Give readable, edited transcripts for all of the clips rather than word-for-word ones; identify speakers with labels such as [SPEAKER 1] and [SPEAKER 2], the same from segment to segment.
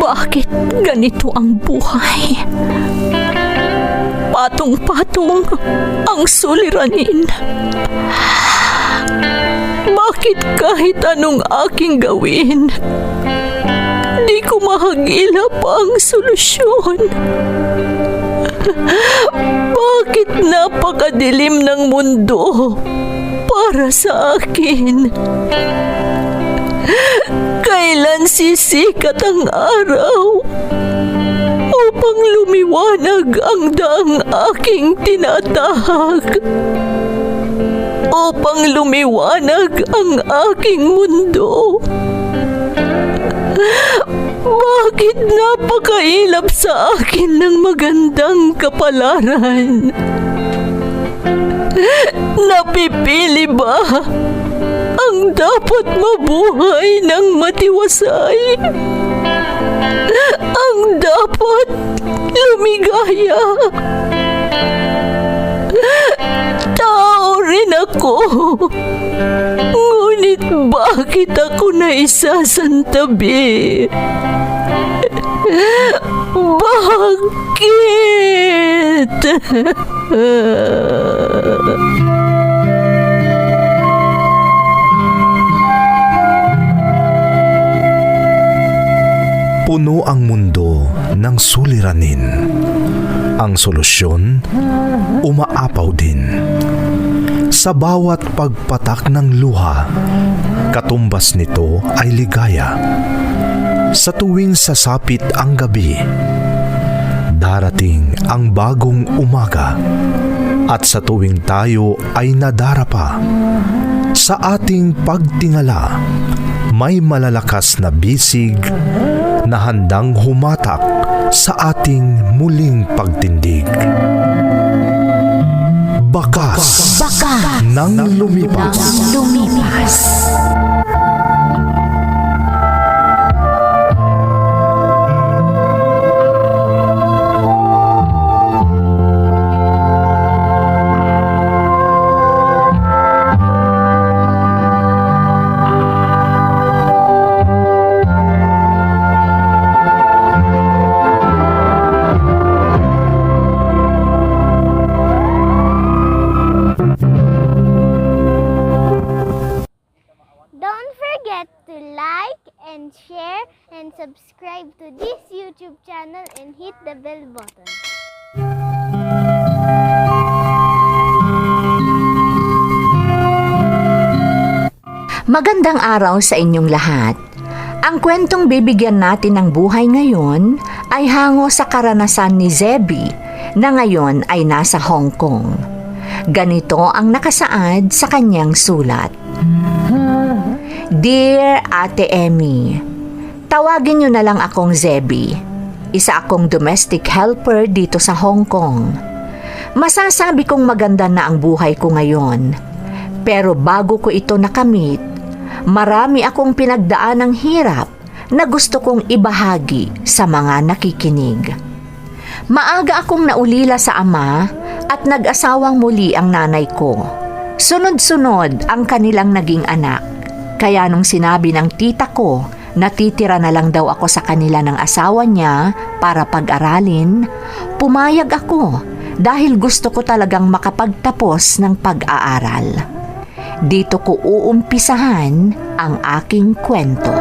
[SPEAKER 1] Bakit ganito ang buhay? Patong-patong ang suliranin. Bakit kahit anong aking gawin, di ko mahagilap ang solusyon? Bakit napakadilim ng mundo para sa akin? Kailan sisikat ang araw upang lumiwanag ang daang aking tinatahak? Upang lumiwanag ang aking mundo? Bakit napakailap sa akin ng magandang kapalaran? Napipili ba ang dapat mabuhay ng matiwasay? Ang dapat lumigaya? Tao rin ako. Ngunit bakit ako naisasantabi? Bakit?
[SPEAKER 2] Puno ang mundo ng suliranin. Ang solusyon, umaapaw din. Sa bawat pagpatak ng luha, katumbas nito ay ligaya. Sa tuwing sasapit ang gabi, darating ang bagong umaga. At sa tuwing tayo ay nadarapa, sa ating pagtingala, may malalakas na bisig na handang humatak sa ating muling pagtindig. Bakas ng lumipas.
[SPEAKER 3] Don't forget to like and share and subscribe to this YouTube channel and hit the bell button.
[SPEAKER 4] Magandang araw sa inyong lahat. Ang kwentong bibigyan natin ng buhay ngayon ay hango sa karanasan ni Zebby na ngayon ay nasa Hong Kong. Ganito ang nakasaad sa kanyang sulat. Dear Ate Emmy, tawagin niyo na lang akong Zebby. Isa akong domestic helper dito sa Hong Kong. Masasabi kong maganda na ang buhay ko ngayon. Pero bago ko ito nakamit, marami akong pinagdaan ng hirap na gusto kong ibahagi sa mga nakikinig. Maaga akong naulila sa ama at nag-asawang muli ang nanay ko. Sunod-sunod ang kanilang naging anak. Kaya nung sinabi ng tita ko na titira na lang daw ako sa kanila ng asawa niya para pag-aralin, pumayag ako dahil gusto ko talagang makapagtapos ng pag-aaral. Dito ko uumpisahan ang aking kwento.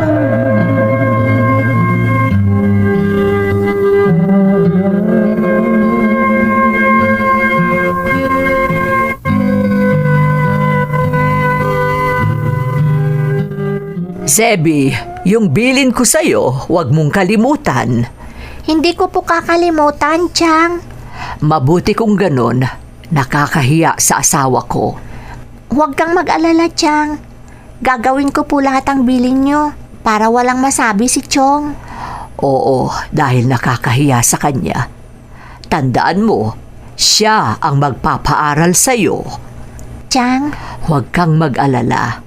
[SPEAKER 1] Zebby, yung bilin ko sa'yo, huwag mong kalimutan.
[SPEAKER 3] Hindi ko po kakalimutan, Chang.
[SPEAKER 1] Mabuti kung ganon, nakakahiya sa asawa ko.
[SPEAKER 3] Huwag kang mag-alala, Chang. Gagawin ko po lahat ang bilin nyo para walang masabi si Chong.
[SPEAKER 1] Oo, dahil nakakahiya sa kanya. Tandaan mo, siya ang magpapaaral sa'yo.
[SPEAKER 3] Chang,
[SPEAKER 1] Huwag kang mag-alala.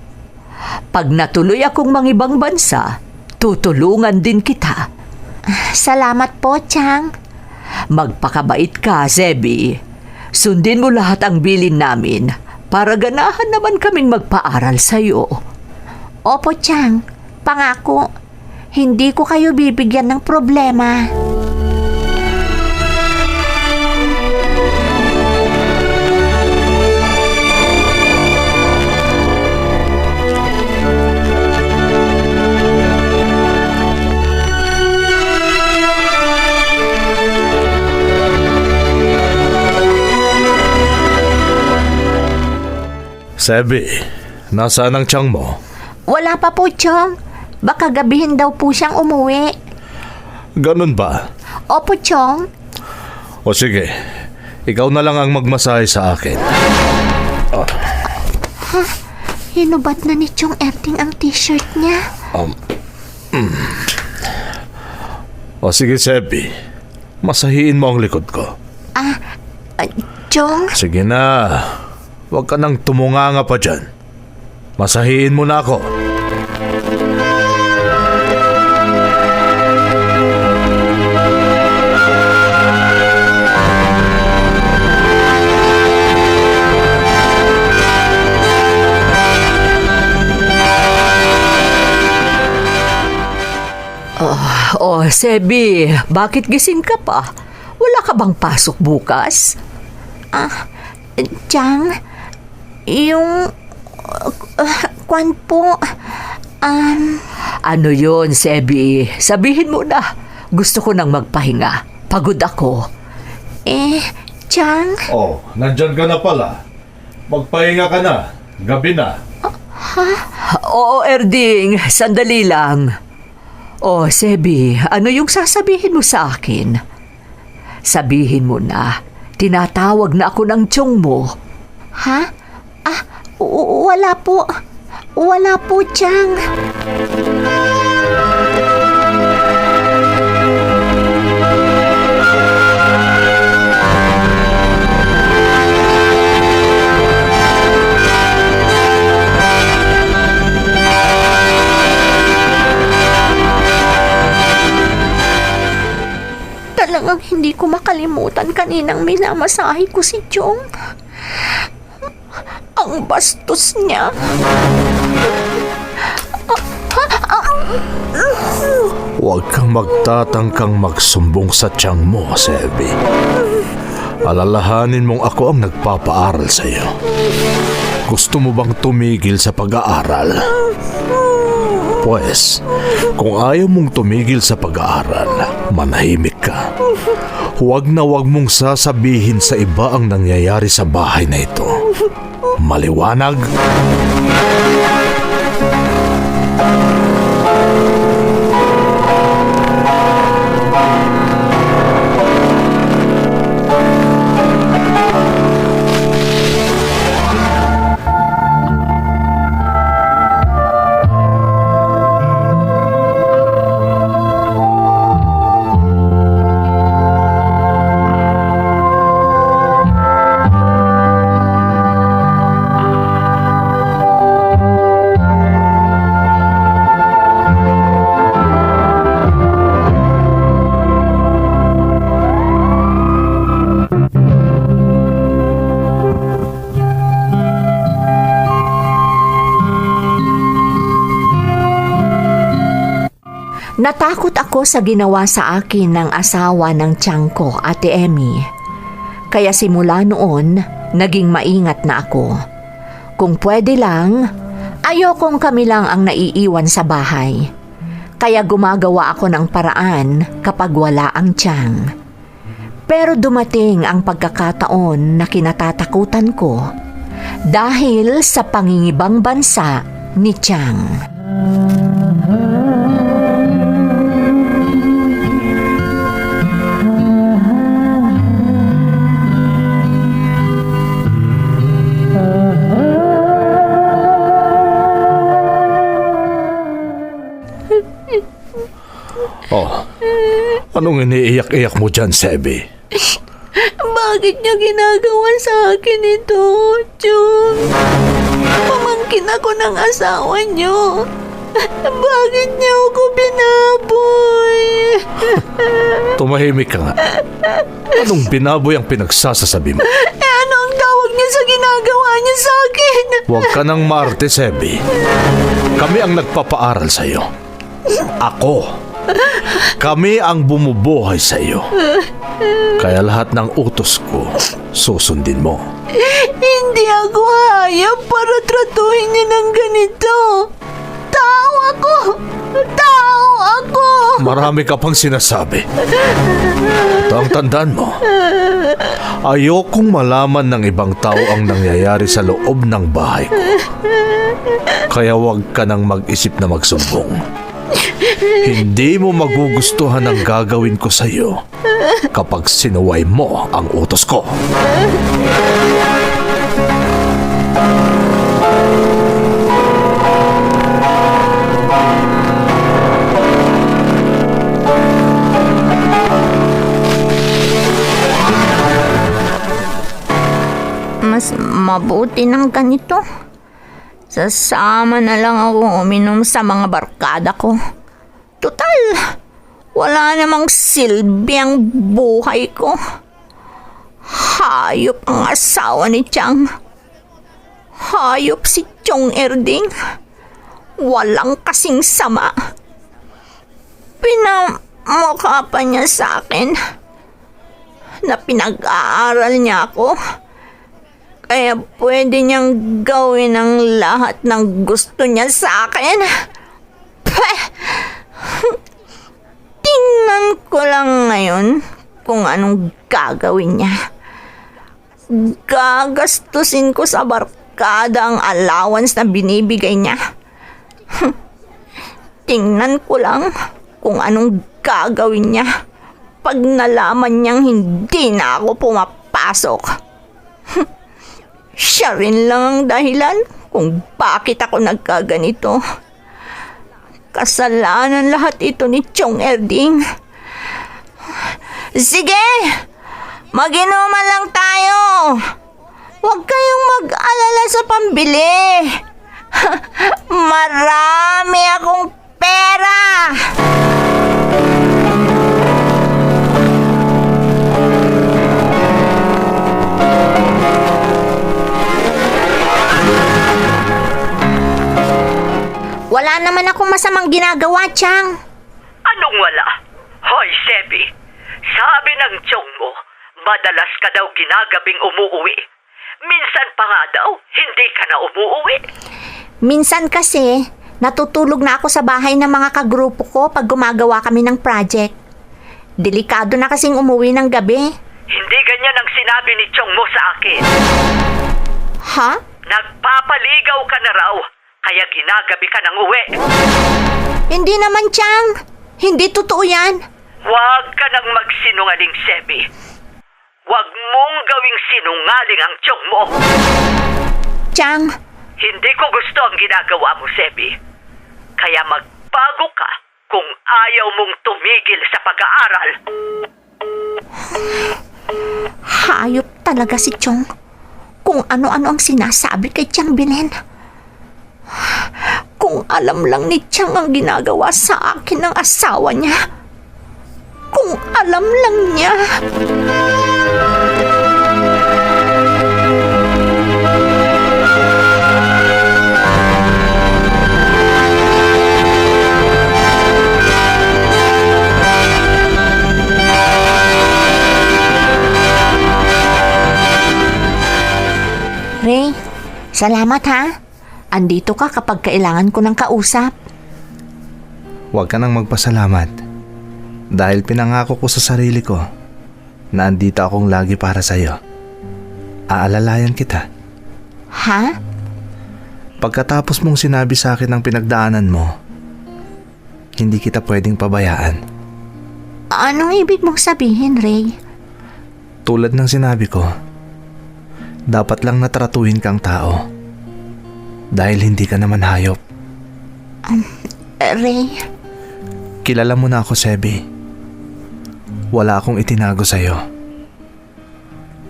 [SPEAKER 1] Pag natuloy akong mangibang bansa, tutulungan din kita.
[SPEAKER 3] salamat po, Chang.
[SPEAKER 1] Magpakabait ka, Zebby. Sundin mo lahat ang bilin namin para ganahan naman kaming magpaaral sa'yo.
[SPEAKER 3] Opo, Chang. Pangako.
[SPEAKER 4] hindi ko kayo bibigyan ng problema.
[SPEAKER 2] Sebi, nasaan ang tiyang mo?
[SPEAKER 4] Wala pa po, Chong. Baka gabihin daw po siyang umuwi.
[SPEAKER 2] Ganun ba?
[SPEAKER 4] Opo, Chong.
[SPEAKER 2] O sige, ikaw na lang ang magmasahe sa akin.
[SPEAKER 4] Hinubad na ni Chong Erting ang t-shirt niya.
[SPEAKER 2] O sige, Sebi, masahiin mo ang likod ko.
[SPEAKER 4] Chong?
[SPEAKER 2] Sige na, huwag ka nang tumunganga pa dyan. Masahiin mo na ako.
[SPEAKER 1] Oh, Sebi, bakit gising ka pa? Wala ka bang pasok bukas?
[SPEAKER 4] Chang, yung... kwan po...
[SPEAKER 1] Ano yon, Sebi? Sabihin mo na. Gusto ko nang magpahinga. Pagod ako.
[SPEAKER 4] Chang...
[SPEAKER 2] Oh, nandyan ka na pala. Magpahinga ka na. Gabi na.
[SPEAKER 1] Oo, Erding. Sandali lang. Oh, Sebi, ano yung sasabihin mo sa akin? Sabihin mo na. Tinatawag na ako ng tiyong mo.
[SPEAKER 4] Ha? Wala po. Wala po, Chang. Talagang hindi ko makalimutan kaninang minamasahe ko si Chong. Ang bastos niya.
[SPEAKER 2] Huwag kang magtatangkang magsumbong sa tiyang mo, Sebi. Alalahanin mong ako ang nagpapaaral sa iyo. Gusto mo bang tumigil sa pag-aaral? Pues, kung ayaw mong tumigil sa pag-aaral, manahimik ka. Huwag na huwag mong sasabihin sa iba ang nangyayari sa bahay na ito. Maliwanag?
[SPEAKER 4] Natakot ako sa ginawa sa akin ng asawa ng tiyang ko, Ate Emmy. Kaya simula noon, naging maingat na ako. Kung pwede lang, ayokong kami lang ang naiiwan sa bahay. Kaya gumagawa ako ng paraan kapag wala ang tiyang. Pero dumating ang pagkakataon na kinatatakutan ko dahil sa pangingibang bansa ni Chang.
[SPEAKER 2] Oh, anong iniiyak-iyak mo dyan, Sebi?
[SPEAKER 4] Bakit niya ginagawa sa akin ito, Chong? Pamangkin ako ng asawa niyo. Bakit niya ako binaboy?
[SPEAKER 2] Tumahimik ka nga. Anong binaboy ang pinagsasasabi mo?
[SPEAKER 4] Ano ang tawag niya sa ginagawa niya sa akin?
[SPEAKER 2] Huwag ka nang maarte, Sebi. Kami ang nagpapaaral sa iyo. Ako. Kami ang bumubuhay sa iyo. Kaya lahat ng utos ko, susundin mo.
[SPEAKER 4] Hindi ako hayop para tratuhin niya ng ganito. Tao ako! Tao ako!
[SPEAKER 2] Marami ka pang sinasabi. Tandaan mo, ayokong malaman ng ibang tao ang nangyayari sa loob ng bahay ko. Kaya huwag ka nang mag-isip na magsumbong. Hindi mo magugustuhan ang gagawin ko sa iyo kapag sinuway mo ang utos ko.
[SPEAKER 4] Mas mabuti ng ganito. Sasama na lang ako uminom sa mga barkada ko. Total, wala namang silbi ang buhay ko. Hayop ang asawa ni Chang. Hayop si Chong Erding. Walang kasing sama. Pinamukha pa niya sa akin na pinag-aaral niya ako. Kaya pwede niyang gawin ang lahat ng gusto niya sa akin. Peh! Tingnan ko lang ngayon kung anong gagawin niya. Gagastusin ko sa barkada ang allowance na binibigay niya. Tingnan ko lang kung anong gagawin niya pag nalaman niyang hindi na ako pumapasok. Siya rin lang ang dahilan kung bakit ako nagkaganito. Kasalanan lahat ito ni Chong Erding. Sige! Mag-inuman lang tayo! Huwag kayong mag-alala sa pambili. Marami akong pera! Wala naman akong masamang ginagawa, Chang.
[SPEAKER 1] Anong wala? Hoy, Sebi. Sabi ng tiyong mo, madalas ka daw ginagabing umuuwi. Minsan pa nga daw, hindi ka na umuuwi.
[SPEAKER 4] Minsan kasi, natutulog na ako sa bahay ng mga kagrupo ko pag gumagawa kami ng project. Delikado na kasing umuwi ng gabi.
[SPEAKER 1] Hindi ganyan ang sinabi ni tiyong mo sa akin.
[SPEAKER 4] Ha?
[SPEAKER 1] Nagpapaligaw ka na raw, kaya ginagabi ka ng uwi.
[SPEAKER 4] Hindi naman, Chang. Hindi totoo yan.
[SPEAKER 1] Huwag ka nang magsinungaling, Sebi. Huwag mong gawing sinungaling ang tiyong mo.
[SPEAKER 4] Chang,
[SPEAKER 1] Hindi ko gusto ang ginagawa mo, Sebi. Kaya magbago ka kung ayaw mong tumigil sa pag-aaral.
[SPEAKER 4] hayop talaga si Chong. Kung ano-ano ang sinasabi kay Chang Belen. Kung alam lang ni Chang ang ginagawa sa akin ng asawa niya. Kung alam lang niya. Ray, salamat ha. Andito ka kapag kailangan ko ng kausap.
[SPEAKER 2] Huwag ka nang magpasalamat. Dahil pinangako ko sa sarili ko na andito akong lagi para sa'yo. Aalalayan kita.
[SPEAKER 4] Ha?
[SPEAKER 2] Pagkatapos mong sinabi sa akin ang pinagdaanan mo, hindi kita pwedeng pabayaan.
[SPEAKER 4] Anong ibig mong sabihin, Ray?
[SPEAKER 2] Tulad ng sinabi ko, dapat lang natratuhin kang tao. Dahil hindi ka naman hayop.
[SPEAKER 4] Ray?
[SPEAKER 2] Kilala mo na ako, Sebi. Wala akong itinago sa'yo.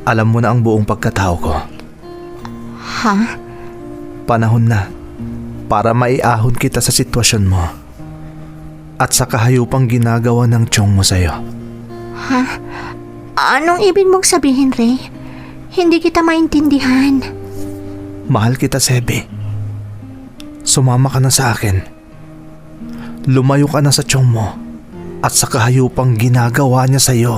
[SPEAKER 2] Alam mo na ang buong pagkatao ko.
[SPEAKER 4] Ha?
[SPEAKER 2] Panahon na para maiahon kita sa sitwasyon mo at sa kahayupang ginagawa ng tiyong mo sa'yo.
[SPEAKER 4] Ha? Anong ibig mong sabihin, Ray? Hindi kita maintindihan.
[SPEAKER 2] Mahal kita, Sebi. Sumama ka na sa akin. lumayo ka na sa tiyong mo at sa kahayupang ginagawa niya sa iyo.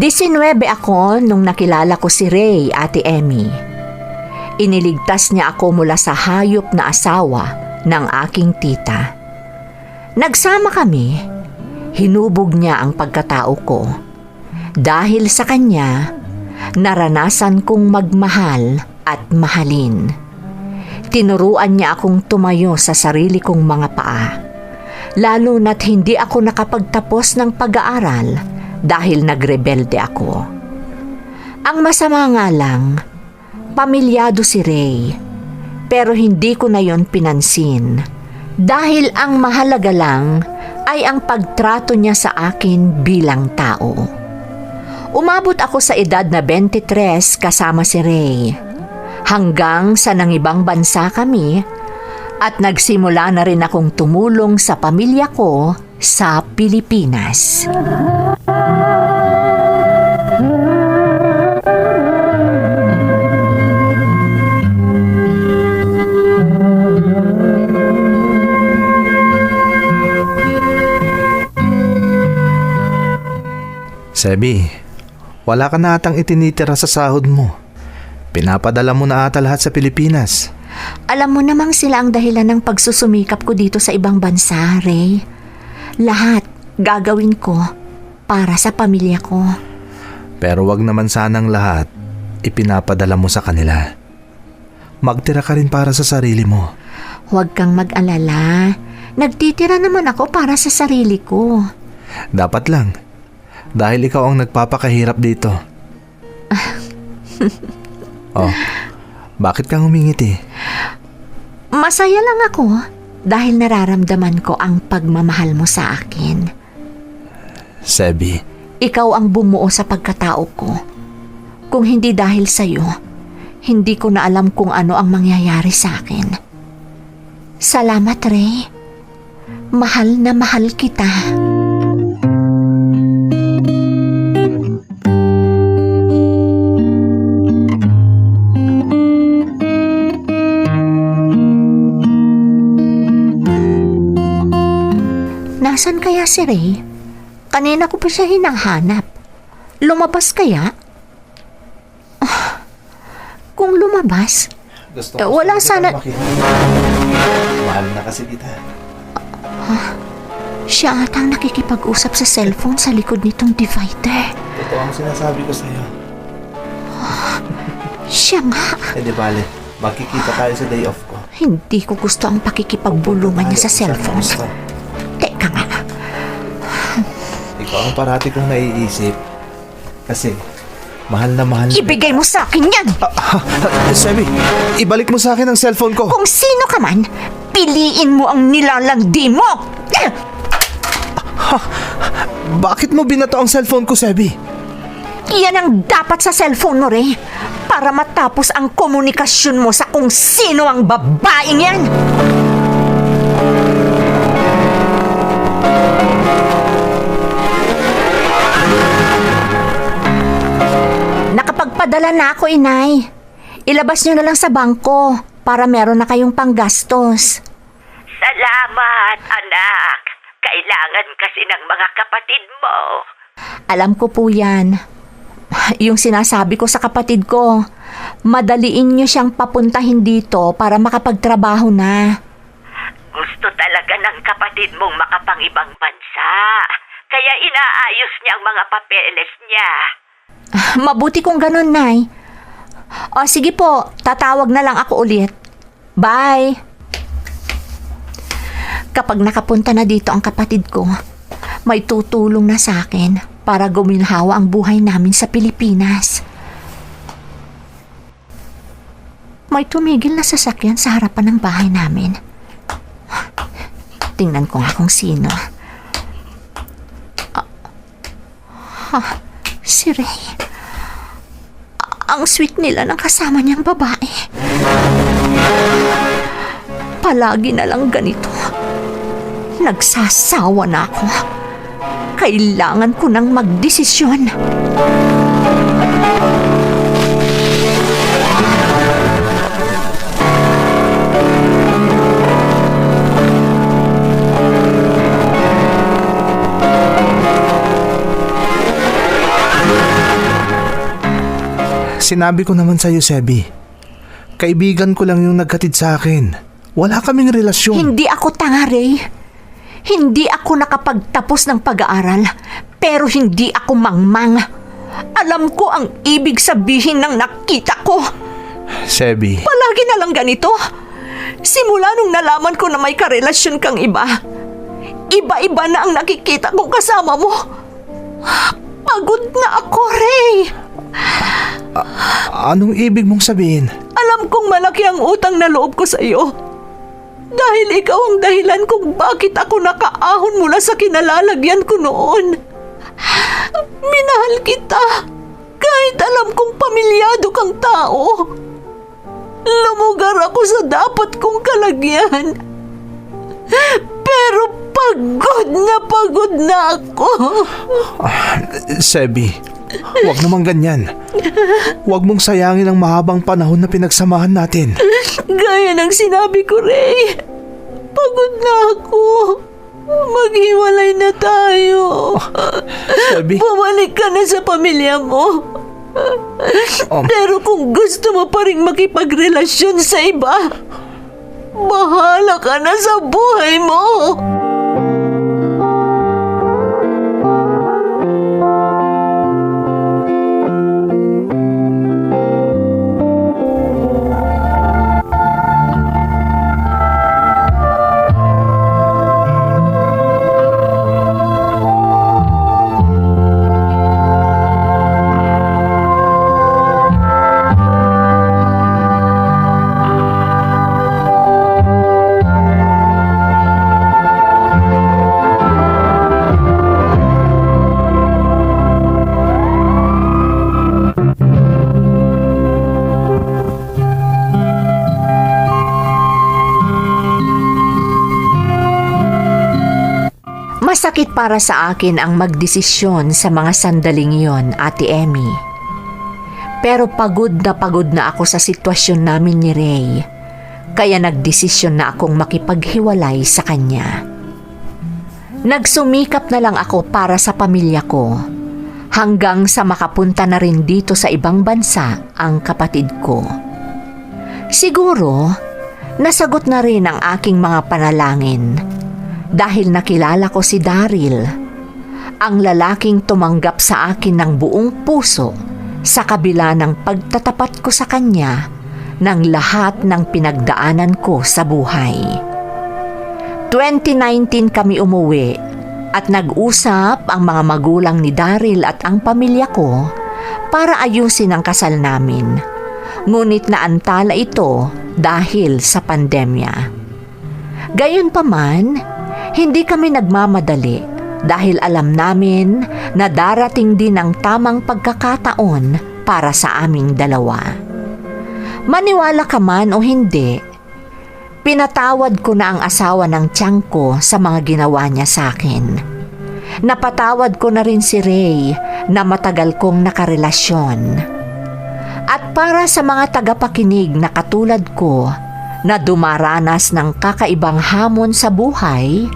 [SPEAKER 4] Disinwebe ako nung nakilala ko si Ray, Ate Emmy. Iniligtas niya ako mula sa hayop na asawa ng aking tita. Nagsama kami, hinubog niya ang pagkatao ko. Dahil sa kanya, naranasan kong magmahal at mahalin. Tinuruan niya akong tumayo sa sarili kong mga paa. Lalo na't hindi ako nakapagtapos ng pag-aaral dahil nagrebelde ako. Ang masama nga lang, pamilyado si Ray, pero hindi ko na yon pinansin dahil ang mahalaga lang ay ang pagtrato niya sa akin bilang tao. Umabot ako sa edad na 23 kasama si Ray, hanggang sa nangibang bansa kami at nagsimula na rin akong tumulong sa pamilya ko sa Pilipinas.
[SPEAKER 2] Sebi, wala ka na atang itinitira sa sahod mo. Pinapadala mo na ata lahat sa Pilipinas.
[SPEAKER 4] Alam mo namang sila ang dahilan ng pagsusumikap ko dito sa ibang bansa, Ray. Lahat gagawin ko para sa pamilya ko.
[SPEAKER 2] Pero wag naman sanang lahat ipinapadala mo sa kanila. Magtira ka rin para sa sarili mo.
[SPEAKER 4] Huwag kang mag-alala. Nagtitira naman ako para sa sarili ko.
[SPEAKER 2] Dapat lang. Dahil ikaw ang nagpapakahirap dito. Oh, bakit kang humingiti?
[SPEAKER 4] Masaya lang ako dahil nararamdaman ko ang pagmamahal mo sa akin.
[SPEAKER 2] Sebi,
[SPEAKER 4] Ikaw ang bumuo sa pagkatao ko. Kung hindi dahil sa'yo, hindi ko na alam kung ano ang mangyayari sa akin. Salamat, Ray. Mahal na mahal kita. Nasaan kaya si Ray? Kanina ko pa siya hinahanap. Lumabas kaya? Kung lumabas, wala sana...
[SPEAKER 2] Mahal na kasi kita.
[SPEAKER 4] Siya atang nakikipag-usap sa cellphone sa likod nitong divider.
[SPEAKER 2] Ito ang sinasabi ko sa'yo.
[SPEAKER 4] Siya nga.
[SPEAKER 2] Di bale, magkikita tayo sa day off ko.
[SPEAKER 4] Hindi ko gusto ang pakikipagbulungan niya sa cellphone. Teka nga.
[SPEAKER 2] Ikaw ang parati kong naiisip. Kasi, mahal na mahal.
[SPEAKER 4] Ibigay mo sa akin yan!
[SPEAKER 2] Sebi, ibalik mo sa akin ang cellphone ko.
[SPEAKER 4] Kung sino ka man, piliin mo ang nilalandi mo!
[SPEAKER 2] Bakit mo binato ang cellphone ko, Sebi?
[SPEAKER 4] Yan ang dapat sa cellphone mo, Ray. Para matapos ang komunikasyon mo sa kung sino ang babaeng yan. Nakapagpadala na ako, Inay. Ilabas nyo na lang sa bangko para meron na kayong panggastos.
[SPEAKER 1] Salamat, anak. Kailangan kasi ng mga kapatid mo.
[SPEAKER 4] Alam ko po yan. Yung sinasabi ko sa kapatid ko, madaliin nyo siyang papuntahin dito para makapagtrabaho na.
[SPEAKER 1] Gusto talaga ng kapatid mong makapangibang bansa. Kaya inaayos niya ang mga papeles niya.
[SPEAKER 4] Mabuti kung ganun, Nay. O sige po, tatawag na lang ako ulit. Bye! Kapag nakapunta na dito ang kapatid ko, may tutulong na sa akin para guminhawa ang buhay namin sa Pilipinas. May tumigil na sasakyan sa harapan ng bahay namin. Tingnan ko nga kung sino. Si Ray. Ang sweet nila ng kasama niyang babae. Palagi na lang ganito. Nagsasawa na ako. Kailangan ko nang magdesisyon.
[SPEAKER 2] Sinabi ko naman sa'yo, Sebi. Kaibigan ko lang yung nagkatid sa akin. Wala kaming relasyon.
[SPEAKER 4] Hindi ako tanga, Ray. Hindi ako nakapagtapos ng pag-aaral, pero hindi ako mangmang. Alam ko ang ibig sabihin ng nakita ko.
[SPEAKER 2] Sebi.
[SPEAKER 4] Palagi na lang ganito. Simula nung nalaman ko na may karelasyon kang iba, iba-iba na ang nakikita kong kasama mo. Pagod na ako, Ray.
[SPEAKER 2] Anong ibig mong sabihin?
[SPEAKER 1] Alam kong malaki ang utang na loob ko sa iyo. Dahil ikaw ang dahilan kung bakit ako nakaahon mula sa kinalalagyan ko noon. Minahal kita kahit alam kong pamilyado kang tao. Lumugar ako sa dapat kong kalagyan. Pero pagod na ako.
[SPEAKER 2] Sebi, huwag naman ganyan. Huwag mong sayangin ang mahabang panahon na pinagsamahan natin.
[SPEAKER 1] Gaya ng sinabi ko, Ray. Pagod na ako. Maghiwalay na tayo.
[SPEAKER 2] Sebi.
[SPEAKER 1] Bumalik ka na sa pamilya mo. Pero kung gusto mo pa rin makipagrelasyon sa iba, bahala ka na sa buhay mo.
[SPEAKER 4] Masakit para sa akin ang magdesisyon sa mga sandaling iyon, Ate Emmy. Pero pagod na ako sa sitwasyon namin ni Ray, kaya nagdesisyon na akong makipaghiwalay sa kanya. Nagsumikap na lang ako para sa pamilya ko, hanggang sa makapunta na rin dito sa ibang bansa ang kapatid ko. Siguro, nasagot na rin ang aking mga panalangin dahil nakilala ko si Daryl, ang lalaking tumanggap sa akin ng buong puso sa kabila ng pagtatapat ko sa kanya ng lahat ng pinagdaanan ko sa buhay. 2019 kami umuwi at nag-usap ang mga magulang ni Daryl at ang pamilya ko para ayusin ang kasal namin. Ngunit naantala ito dahil sa pandemya. Gayunpaman, hindi kami nagmamadali dahil alam namin na darating din ang tamang pagkakataon para sa aming dalawa. Maniwala ka man o hindi, pinatawad ko na ang asawa ng tiyang ko sa mga ginawa niya sa akin. Napatawad ko na rin si Ray na matagal kong nakarelasyon. At para sa mga tagapakinig na katulad ko na dumaranas ng kakaibang hamon sa buhay,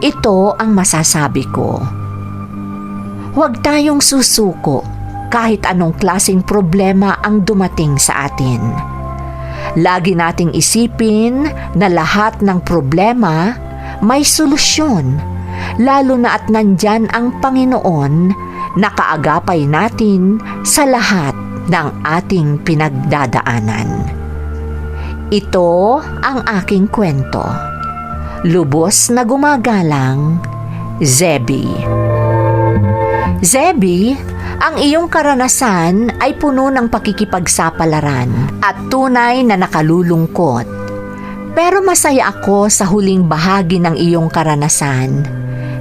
[SPEAKER 4] ito ang masasabi ko. Huwag tayong susuko kahit anong klaseng problema ang dumating sa atin. Lagi nating isipin na lahat ng problema may solusyon, lalo na at nandyan ang Panginoon na kaagapay natin sa lahat ng ating pinagdadaanan. Ito ang aking kwento. Lubos na gumagalang, Zebby. Zebby, ang iyong karanasan ay puno ng pakikipagsapalaran at tunay na nakalulungkot. Pero masaya ako sa huling bahagi ng iyong karanasan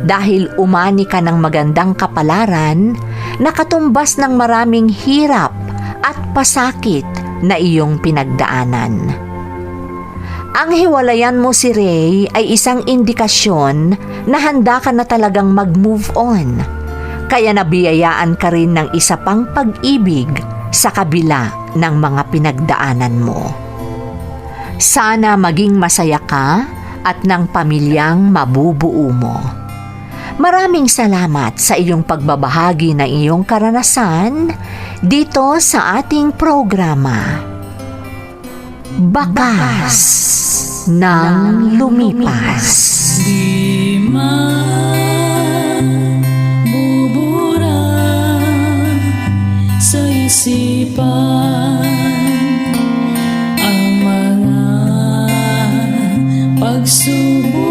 [SPEAKER 4] dahil umani ka ng magandang kapalaran na katumbas ng maraming hirap at pasakit na iyong pinagdaanan. Ang hiwalayan mo si Ray ay isang indikasyon na handa ka na talagang mag-move on. Kaya nabiyayaan ka rin ng isa pang pag-ibig sa kabila ng mga pinagdaanan mo. Sana maging masaya ka at ng pamilyang mabubuo mo. Maraming salamat sa iyong pagbabahagi ng iyong karanasan dito sa ating programa. Bakas ng Lumipas.
[SPEAKER 5] Di man bubura sa isipan ang mga pagsubok.